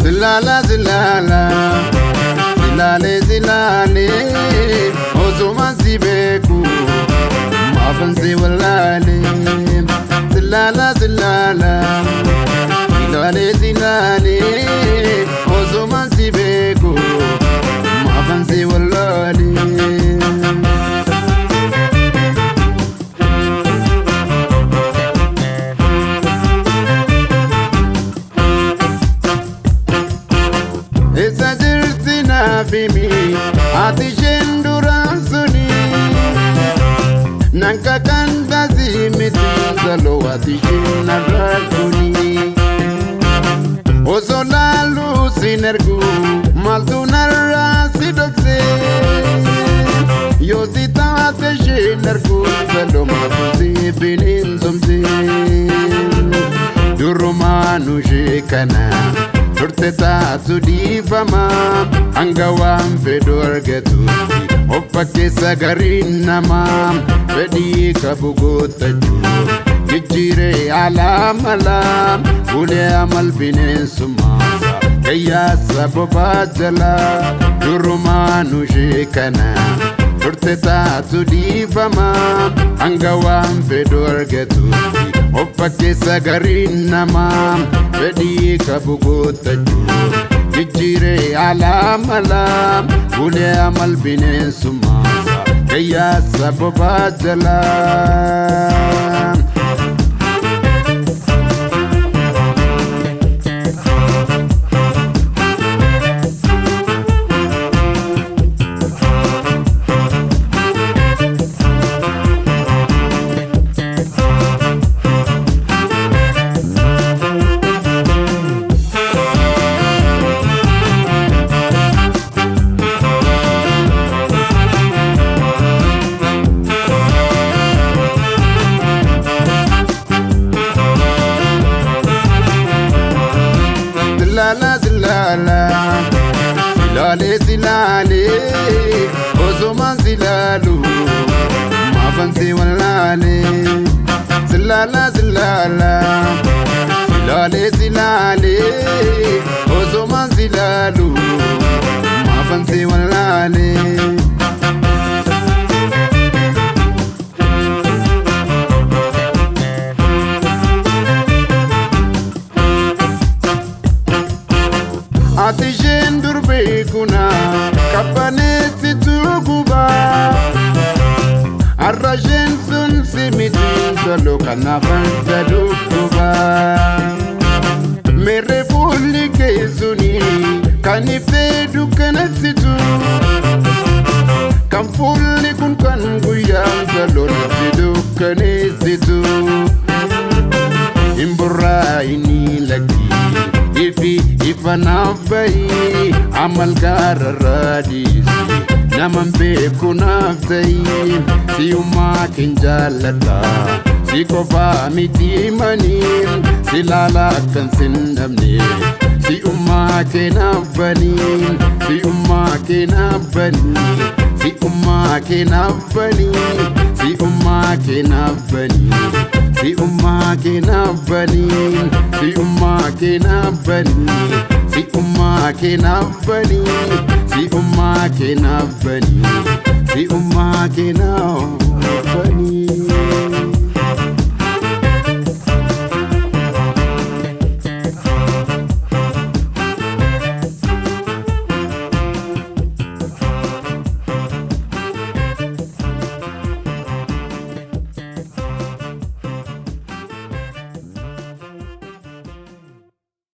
Zilala zilala, zilale zilale, osuma si beeku, maafan si wallaale. Zilala zilala, zilale zilale, osuma si beeku, maafan si wallaale. Isa jirti naaf himi, ati isheen duraan suni. Nanka kan taasii miti, saloo ati isheen narraa kuni. Osoo laaluu sin ergu, maaltu narraa si dhokse? Yoo si taate isheen ergu, saloo maaltu si bineensomse? Durumaan ishee kana turte taatu dhiifama, hanga waan fedhu argatutti obba keessa gariin namaa fedhii qabu guuttachuu jijjiiree alaa malaa ulee amal bineensummaa gayyaasa bobaa jalaa. Durumaan ishee kana turte taatu dhiifama, hanga waan fedhu argatutti obba keessa gariin namaa fedhii qabu guuttachuu jijjiiree alaa malaa ulee amal bineensummaa gayyaasa bobaa jalaa. Zilala zilala, zilale zilale, osuma zilalu, maafan si wallaale. Zilala zilala, zilale zilale, osuma zilalu, maafan si wallaale. Ati isheen durbee kuna qabbaneessituu gubaa. Har'a isheen sun si miti, tolu kanaafan sa dhukkubaa. Meerre fuulli kee suni kan iftee dukkanessitu. Kan fuulli kun kan guyyaan tolonatti dukkaneessitu. Hin burraa'ini lakkii ifi ifa naaf bahi, amal gaararraa dhiisi naman beeku naaf ta'i. Siyummaa keen jaalladha, si qofaa miti manii, si laala akkan sin dhabne. Si'ummaa kee naaf banii, si'ummaa kee naaf banii, si'ummaa kee naaf banii, si'ummaa kee naaf banii, si'ummaa kee naaf banii, si'ummaa kee naaf banii, si'ummaa kee naaf banii, si'ummaa kee naaf banii, si'ummaa kee naaf banii.